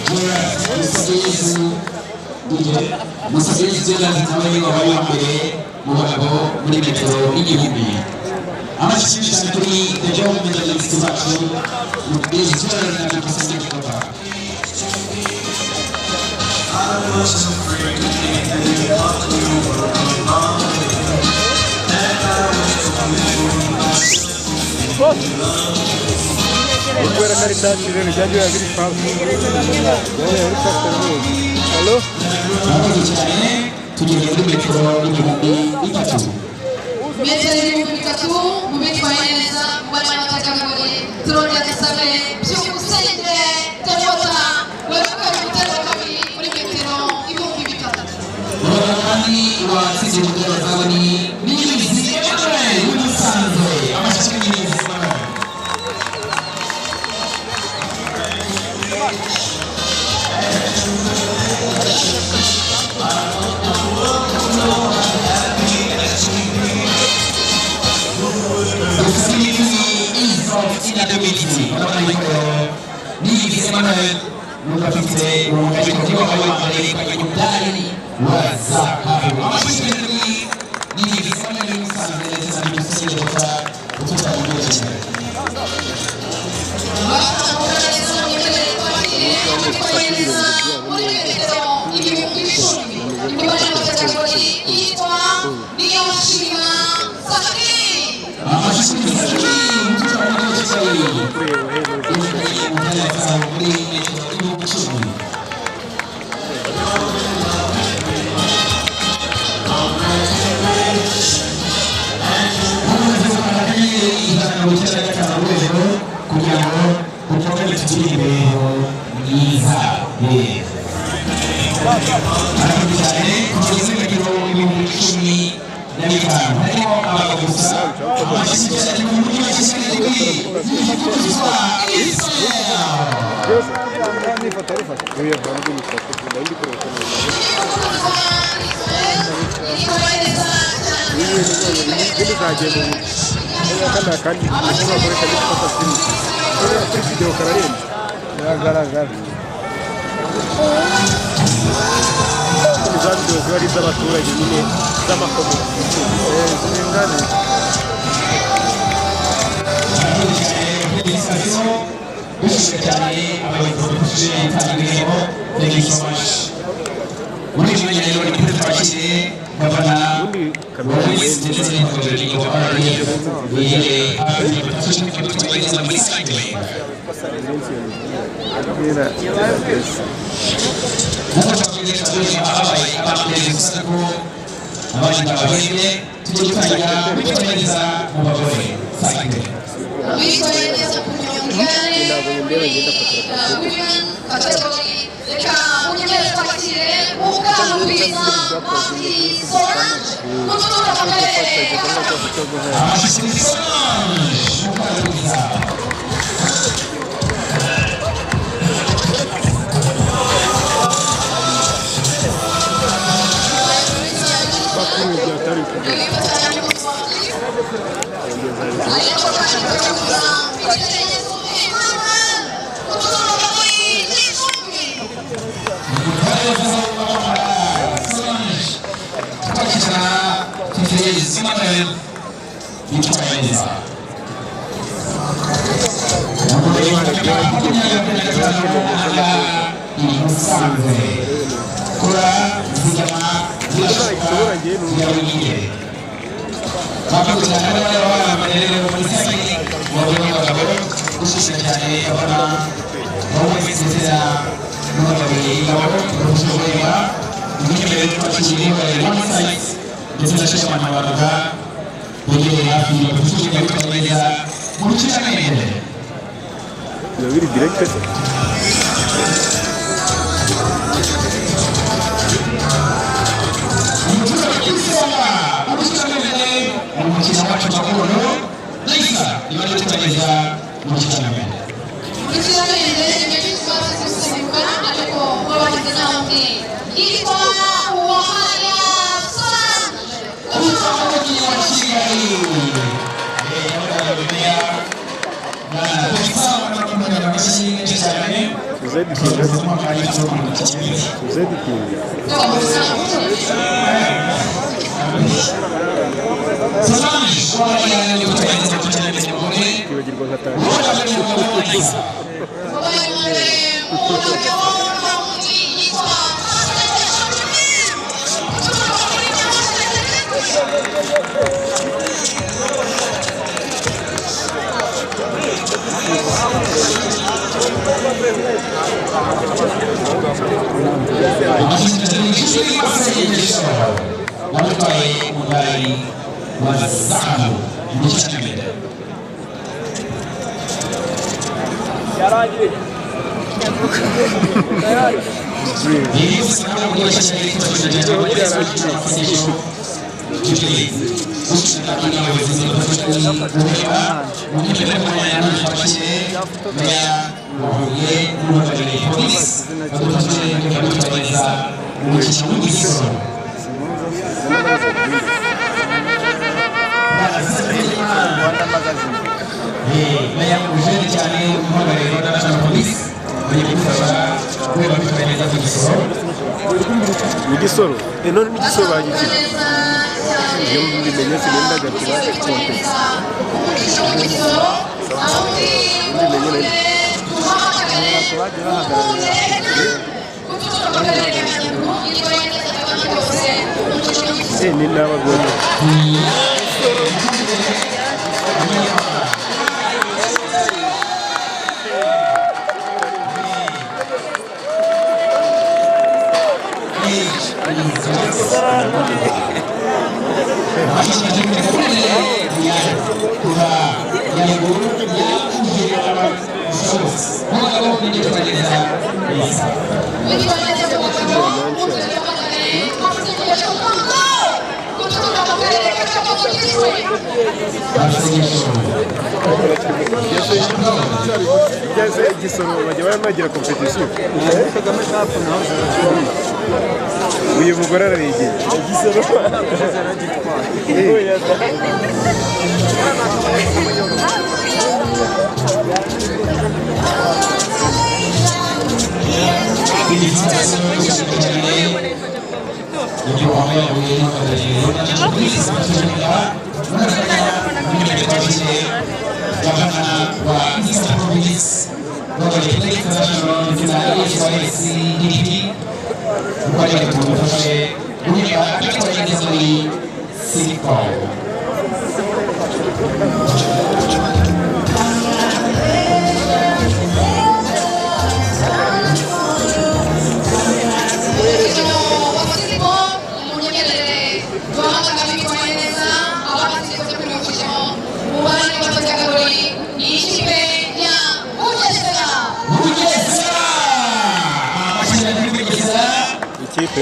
Gerard Musabeyezu, DJ Musabeyezu Gerard nawe wabaye uwa mbere mu bagabo muri metero 1000. Amashyi menshi cyane kuri the gold medalist bacu, Musabeyezu Gerard na Byukusenge Jota. I was afraid they thought you were mine, that I was fooling myself in love. Kubera ko ari touch rero, byajya biba biri fast, byajya biri fast rwose. Allo? Murakoze cyane. Tugeze muri metero 3000. Metero 3000, mu bitwaye neza mu bari n'abategarugori, turongera dusabe Byukusenge Devota wegukanye umudari wa kabiri muri metero 3000. Urabona kandi uwatsinze umudari wa zahabu ni Niyibizi Emmanuel w'i Musanze. Amashyi kuri Niyibizi Emmanuel. Usimamizi is of inability. Urabona yuko Niyibizi Emmanuel nubwo afite ubumuga, ariko niwe wabaye uwa mbere yegukanye umudari wa zahabu. Amashyi kuri Niyibizi Emmanuel w'i Musanze ndetse na Byukusenge Devota uturuka mu Mujyi wa Kigali. Batambuka neza, munyemerere twakire abitwaye neza muri metero 10,000 mu bari n'abategarugori, yitwa Niyonshima Saki. Amashyi kuri Saki uturuka mu Mujyi wa Kigali, yegukanye umudari wa zahabu muri metero 10,000. Mukomeze gukanda *195# kugira ngo dukomeze tugire imibereho myiza. Murakoze cyane. Kugeza muri metero 15,000 harimo abagabo gusa. Amashyi cyane mu Mujyi wa Kigali kuri Ntivuguruzwa Israel. Nifata rifata oya, ntabwo nifata, ndi kureba. Ntivuguruzwa Israel yitwaye neza cyane. Izindi zagiye mu bicu. Aka ni akandi bakoresha ndi gufata filime kuri videwo, kararenze, biragaragara. Ni za videwo ziba ari iz'abaturage nyine, z'amakomite ziringaniye. Murakoze cyane. Félicitations. Dushimira cyane abayobozi badufashije gutanga ibihembo. Thank you so much. Muri uyu mwanya rero ni kuri twakire gavana Ubundi kamera Maurice ndetse n'ingabo wa RDF begereye hafi, badufashe kwitwa muri cycling. Bwira. Nk'uko twabwiye, twagiye ababaye abambere gusa ko abandi babahembye. Tujye gutangira kwitwa neza mu bagore, cycling. Witwaye neza ku nyongere muri women category, reka munyemerere twakire Mukarugwiza Marie Solange guturuka mu karere ka Kamonyi. Amashyi kuri Solange Mukarugwiza. Bakuru byatari kugera. Ariko kandi tukavuga Twagirayezu Emmanuel guturuka muri Gicumbi. Solange, twakira Twagirayezu Emmanuel witwaye neza. 2025 i Musanze. Kora, zigama, zirashoboka, zirabigire. Murakoze cyane. Abana b'abana rero muri cycling mu bagore n'abagabo, gushimira cyane abana wowe ndetse na n'abagabo ingabo badufasha guhemba. Munyemerere twakiriye One Sight ndetse na Shema Mabaruka begereye hafi, badufashe kwitwara neza mu rukiramende. Biba biri direct se? Umuturage ku isonga urukiramende mu mukino wacu gakondo, Lisa, niba duteganyiriza mu rukiramende. Urukiramende ibyo tumaze gusimbuka, ariko babagize intambwe, yitwa Uwamariya Solange. Kutoka mji wa Kigali. Eh, na polisi wanakwenda na mashine menshi cyane. Tuzeditinga, tuzeditinga. Kwibagirwa nkatangira. Wamutwaye umudari wa zahabu mu gice cya mbere. Eugene cyane uhagarariye Rwanda National Police bagiye kudufasha kureba bitwaye neza ku Gisoro. Ni Gisoro. None ni Gisoro bagikina. Iyo mbimenye sinenda gakira context. Mbimenye nari. Ni n'abagore. Byase Igisoro bajya bagira competition. Uyu mugore araregeye. Igisoro. Ikipe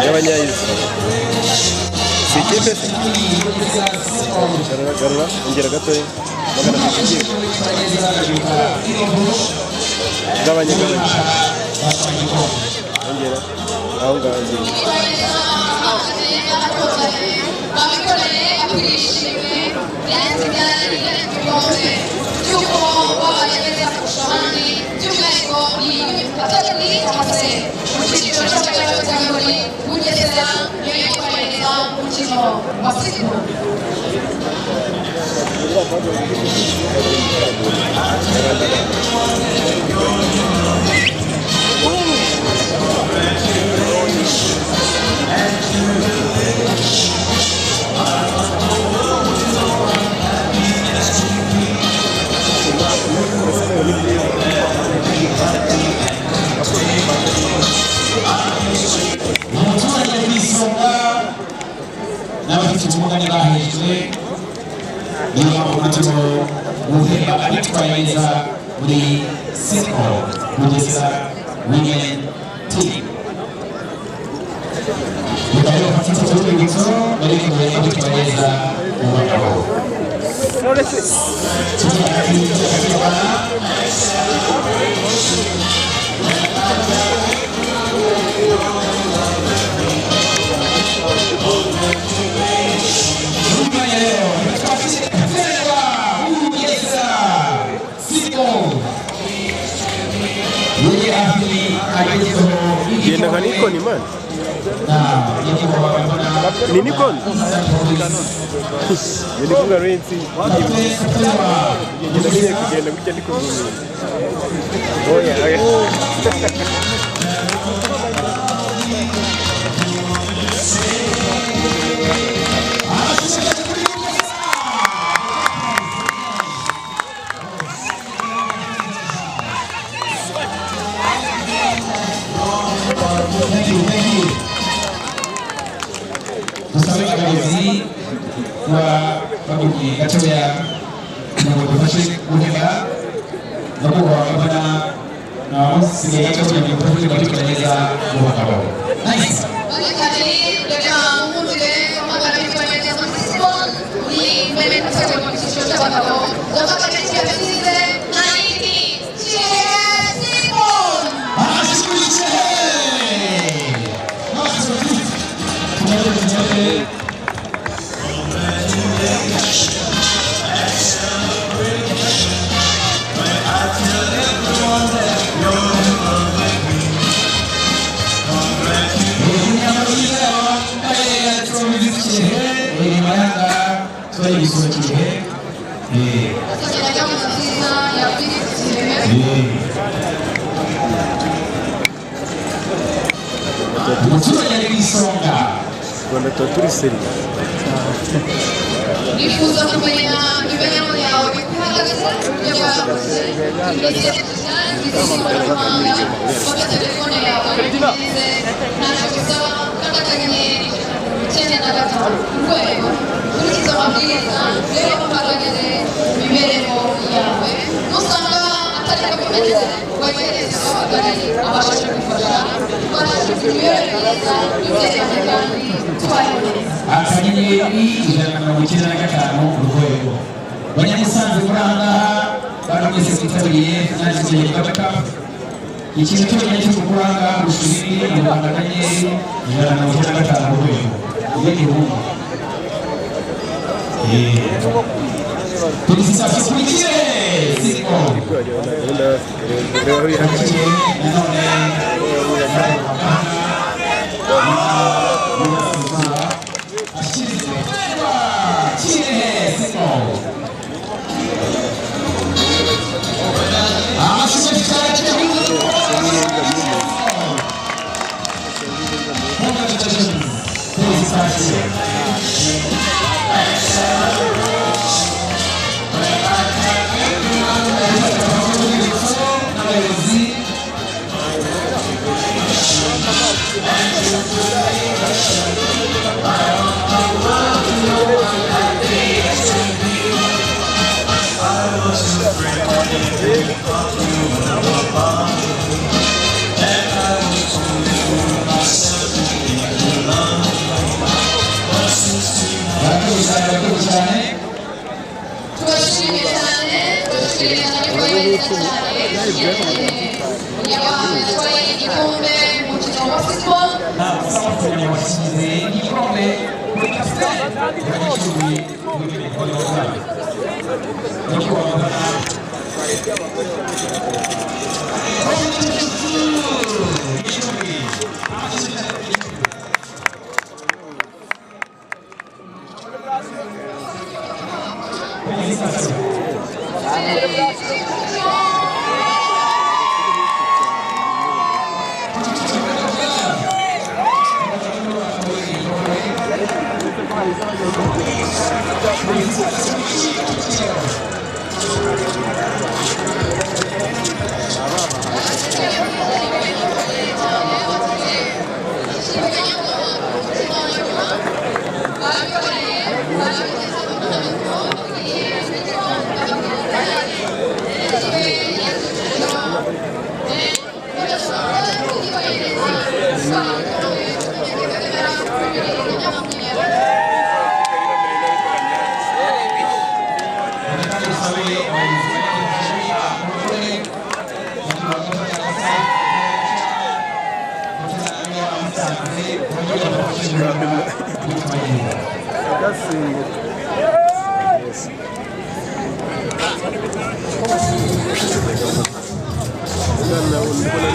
y'abanyayizi si ikipe se? Garura, garura, ongera gatoya, 300. Gabanya, gabanya, ongera aho ngaho, ongera. Umuturage ku isonga n'abafite ubumuga ntibahejwe, niyo mpamvu turimo guhemba abitwaye neza muri Siko Bugesera Women Team. Reka rero bafate ifoto y'urwibutso bari kumwe n'abitwaye neza mu bagabo. Tujye hagati, tujye hagati y'abana. Nyuma ya leo agezweho. Genda nka Nikon man. Na nyakubahwa gavana. Ni Nikon. Ni kuvuga Lens. Ngenda ngiye kugenda gutya ndi kuzunguza. Oya oya. Thank you, thank you. Dusabe abayobozi kuba baguye gatoya kugira ngo dufashe guhemba nyakubahwa gavana na musigaye gato kugira ngo dufashe kwitwara neza mu bagabo. Nice. Bari kabiri, reka muhumure guhamagara bitwaye neza muri siporo ni mbere gutegura mu cyiciro cy'abagabo. Gafata yatsinze nta yindi, Kirehe Simon. Amashyi. Tumaze tumaze. Imyambaro myiza wambaye yanditseho Visit Kirehe, inyuma y'ahangaha tuba Kirehe. Tugira gahunda nziza ya Visit Kirehe. Umuturage ari ku isonga. U Rwanda tuba turi sérieux. Nifuza kumenya imibereho yawe uko ihagaze, uburyo bwakoze ikoranabuhanga. Fata telefone yawe ubigize, ntacyo bisaba, kanda *195#, ukurikize amabwiriza, urebe ko uhagaze mu mibereho yawe. Nusanga atari ko bimeze, wegereze abahagarariye abashe kugufasha, ubashe kugira imibereho myiza y'ubwenge kandi tubayeho neza. *195#. Banyamusanze muri aha ngaha, bantu mwese mwitabiriye finale z'igihe Cup, ikintu cyonyine cyo gukora aha ngaha kurusha ibindi ni ugukanda *195#, ibindi ubundi. Félicitations kuri Kirehe Siko. Gahunda bafite, reba aho ihagarariye. Kirehe nanone ashyikirizwa Kirehe Siko. Amashyi menshi cyane. Congratulations. Félicitations. N'abayobozi. Barakoze cyane, barakoze cyane. Tubashimiye cyane, tubashimiye cyane ko neza cyane yatwaye igikombe mu mukino wa siporo. Kugira ngo bashyize igikombe kuri kapitene wa Gicumbi w'Igihugu, nyakubahwa gavana. Gicumbi. Félicitations. Reka dusabe abayobozi bari nyakubahwa Musanze bongere badufashe guhemba bitwaye. Agasimbuka. Yes. Umwana ndabona ari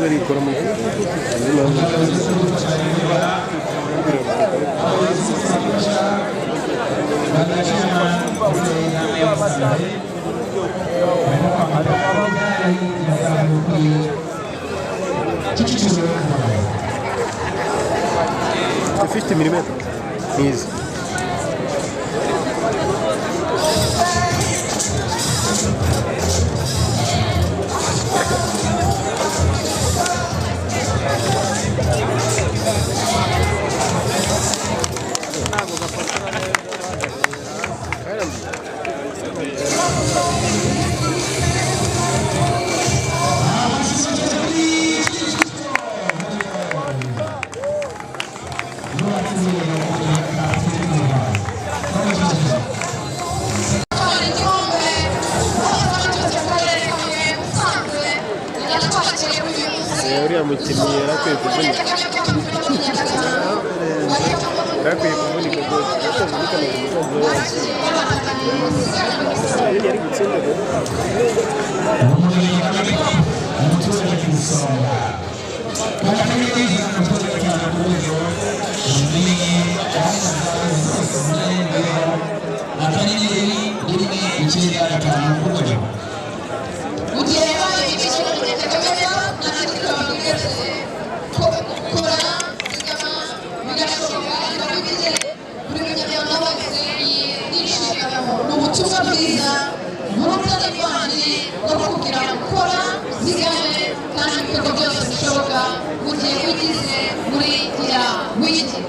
Nubwo arikora mu Ifite milimetero nizi. Uriya mukinnyi yarakwiye kuvunika, yarakwiye kuvunika rwose, atavunika ntabwo umusanzu we watsinda. Yari gutsinda rero. Mu gihe yabaye imikino Kagame nta ko gukora zigama bigashoboka bikaba buri munyarwanda wese iyi ni inshingano, ni ubutumwa bwiza buruta n'ivangiri bwo kukubwira gukora zigame kandi ibikorwa byose bishoboka mu gihe wigize muri gira wigire.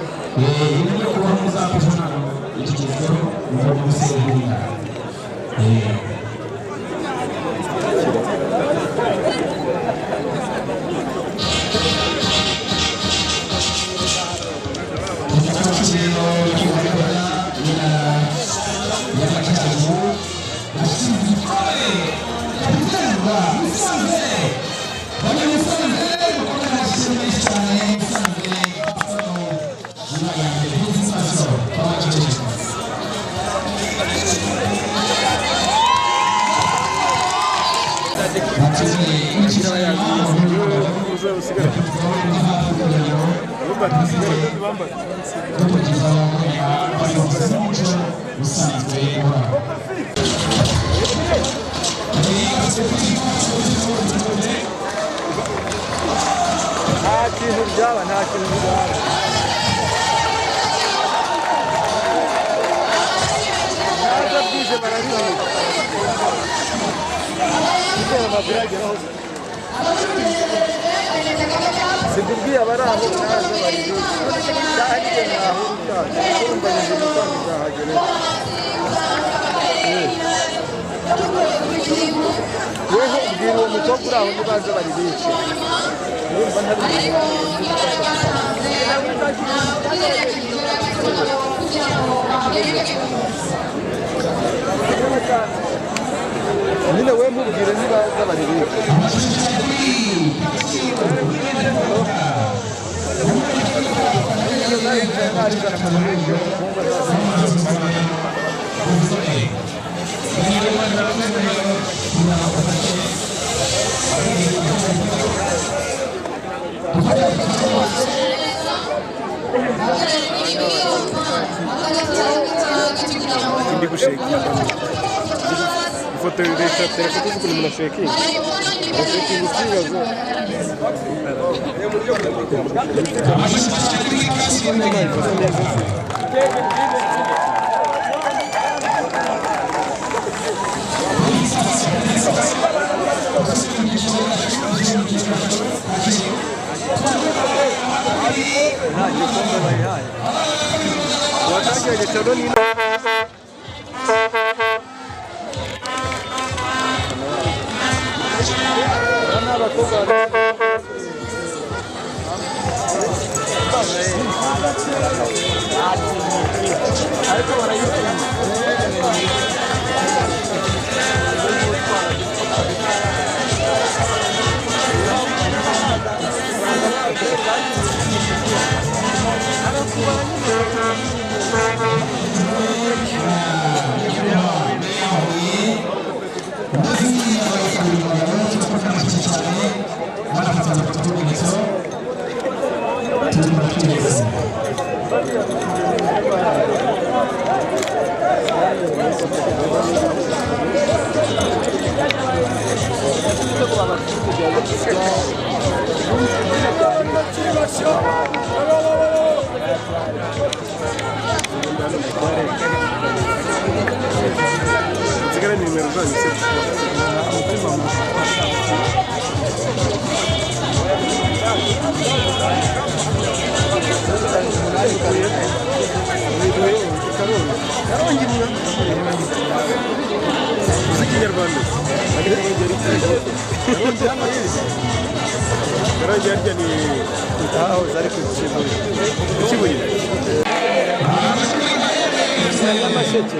Nta kintu byaba, nta kintu byaba. Naza bwije bararirimba. Kuko bageraho. Sikubwiye abari aho naza baririmba. Cyane naho utaje. Urumva nje musanze nzahagera. Weho ubwira uwo mukobwa uri aho nibaze baribice. Urumva ntari nyine we mubwire nibaza baribice. Ndi gushekinga ifoto reka telefone ukuntu umuntu ashekinga, ashekinga ukibaza. Nta gikombe bayihaye. Watangiye cyane ni Turi twese. Nsigara nimero zanyu se. Karongi uzi Ikinyarwanda? Karongi harya ni ahahoze ari ku Kibuye. Ku Kibuye. Nyamasheke.